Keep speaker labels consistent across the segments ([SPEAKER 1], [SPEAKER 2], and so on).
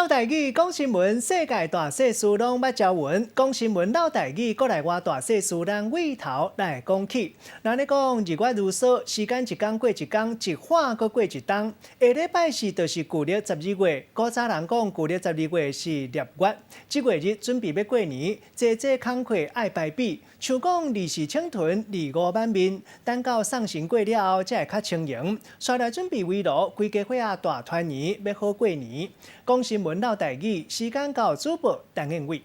[SPEAKER 1] 嘮台語講新聞，世界大細事攏捌朝聞。講新聞嘮台語，國內外大細事，咱對頭來講起。人咧講日月如梭，時間一工過一工，一晃閣過一冬。下禮拜四就是舊曆十二月，古早人講舊曆十二月是臘月，這月日準備欲過年，濟濟工課愛排比。像講二四請屯，二五挽面，等到送神過了後，才會較輕盈。煞來準備圍爐，規家伙仔大團圓，欲好過年。講新聞嘮台語，時間到主播陳燕偉。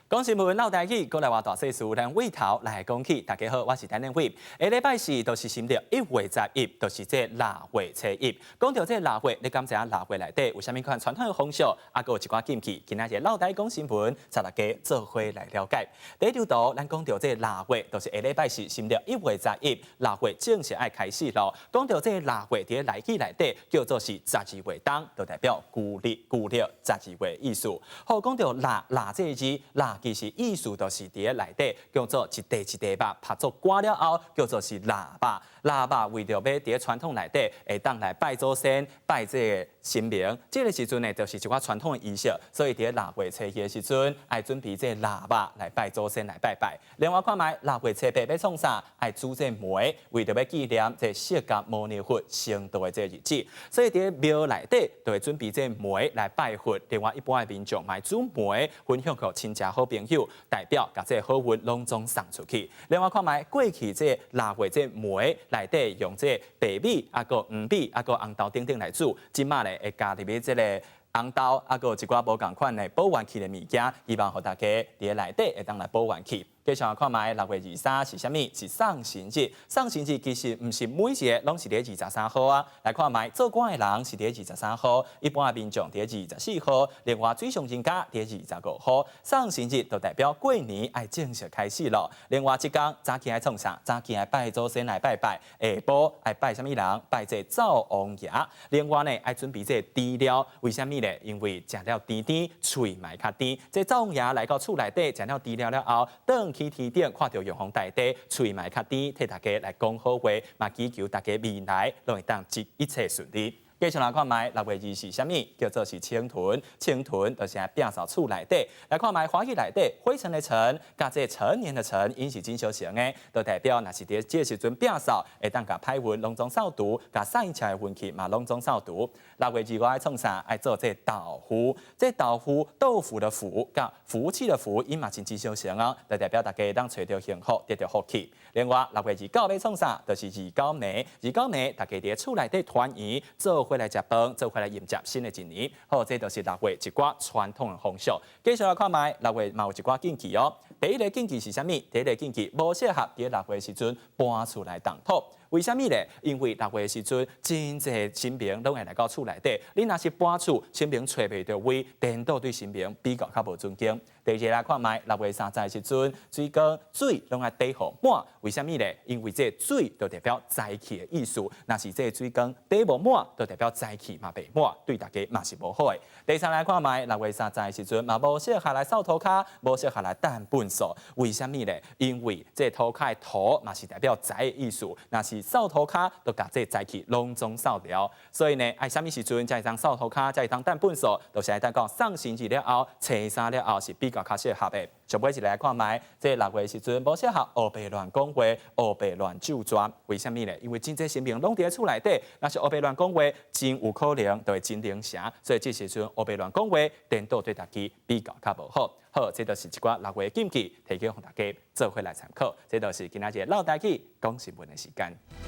[SPEAKER 2] 講新聞嘮台語，國內外大細事，咱對頭來講起。大家好，我是陳燕偉。下禮拜四就是新曆1月11，就是這臘月初一。講著這臘月，你敢知影臘月內底有啥物款傳統的風俗，啊，閣有一寡禁忌。今仔日嘮台語講新聞，帶大家做伙來了解。第一張圖，咱講著這臘月，就是下禮拜四新曆一月十一，臘月正式愛開始囉。講著這臘月，佇咧曆語內底叫做是十二月冬，就代表舊曆十二月意思。好，講著臘臘這個字，臘其實意思就是佇咧內底叫做一塊一塊肉，拍做乾了後叫做是臘肉。臘肉為著欲佇咧傳統內底會當來拜祖先、拜這個神明，這個時陣呢，就是一寡傳統的儀式，所以佇咧臘月初一的時陣，愛準備這個臘肉來拜祖先來拜拜。另外看覓臘月初八欲創啥？愛煮這個糜，為著欲紀念這個釋迦牟尼佛成道的這個日子，所以佇咧廟內底就會準備這個糜來拜佛。另外一般的民眾嘛會煮糜分享予親戚好朋友，代表共這個好運攏總送出去。另外看覓過去這個臘月這個糜內底用這個白米，啊閣黃米，啊閣紅豆等等來煮，這馬咧會加入去這個紅豆，啊閣有一寡無仝款的補元氣的物件，希望予大家佇咧內底會當來補元氣。繼續來看覓6月23是啥物？是送神日。送神日其實毋是每一个攏是佇23號啊。來看覓做官的人是佇23號，一般的民眾佇24號，另外水上人家佇25號。送神日就代表過年愛正式開始囉。另外這工早起愛創啥？早起愛拜祖先來拜拜，下晡愛拜啥物人？拜這灶王爺。另外呢，愛準備這甜料，為啥物呢？因為食了甜甜，喙嘛會較甜。這灶王爺來到厝內底，食了甜料了後，轉去天頂看著玉皇大帝，喙嘛會較甜，替大家來講好話，嘛祈求大家未來攏會當一切順利。繼續來看覓6月24啥物？叫做是清囤，清囤就是愛摒掃厝內底。來看覓華語內底，灰塵的塵，佮這陳年的陳，𪜶是真相像的，就代表若是佇這時陣摒掃，會當共歹運攏總掃除，共散赤的運氣嘛攏總掃除。6月25愛創啥？愛做這豆腐，這豆腐豆腐的腐，佮福氣的福，𪜶嘛真相像哦，就代表大家會當揣著幸福，得著福氣。另外6月29欲創啥？就是二九暝，二九暝大家佇厝內底團圓，做伙來食飯，做伙來迎接新的一年。好，這就是臘月一寡傳統的風俗。繼續來看覓，臘月嘛有一寡禁忌哦。第一个禁忌是啥物？第一个禁忌無適合佇臘月時陣搬厝來動土。為啥物咧？因為臘月時陣，真濟神明攏會來到厝內底。你若是搬厝，神明揣袂著位，顛倒對神明比較較無尊敬。第二個來看覓，6月30的時陣，水缸水攏愛貯予滿。為啥物咧？因為這水就代表財氣的意思。若是這水缸貯無滿，就代表財氣嘛袂滿，對大家嘛是無好的。第三來看覓，六月三十的時陣嘛無適合來掃塗跤，無適合來擲糞埽。為啥物咧？因為這塗跤的塗嘛是代表財的意思。若是掃塗跤，就共這財氣攏總掃掉。所以呢，愛啥物時陣才會當掃塗跤，才會當擲糞埽，就是愛等到送神日了後，初三了後是比較較適合的。上尾一個來看覓，這臘月時陣無適合烏白亂講話，烏白亂咒詛。為啥物咧？因為真濟神明攏佇咧厝內底，若是烏白亂講話，真有可能就會真靈聲。所以這時陣烏白亂講話，顛倒對大家比較較無好。好，這就是一寡臘月禁忌，提供予大家做伙來參考。這就是今仔日嘮台語講新聞的時間。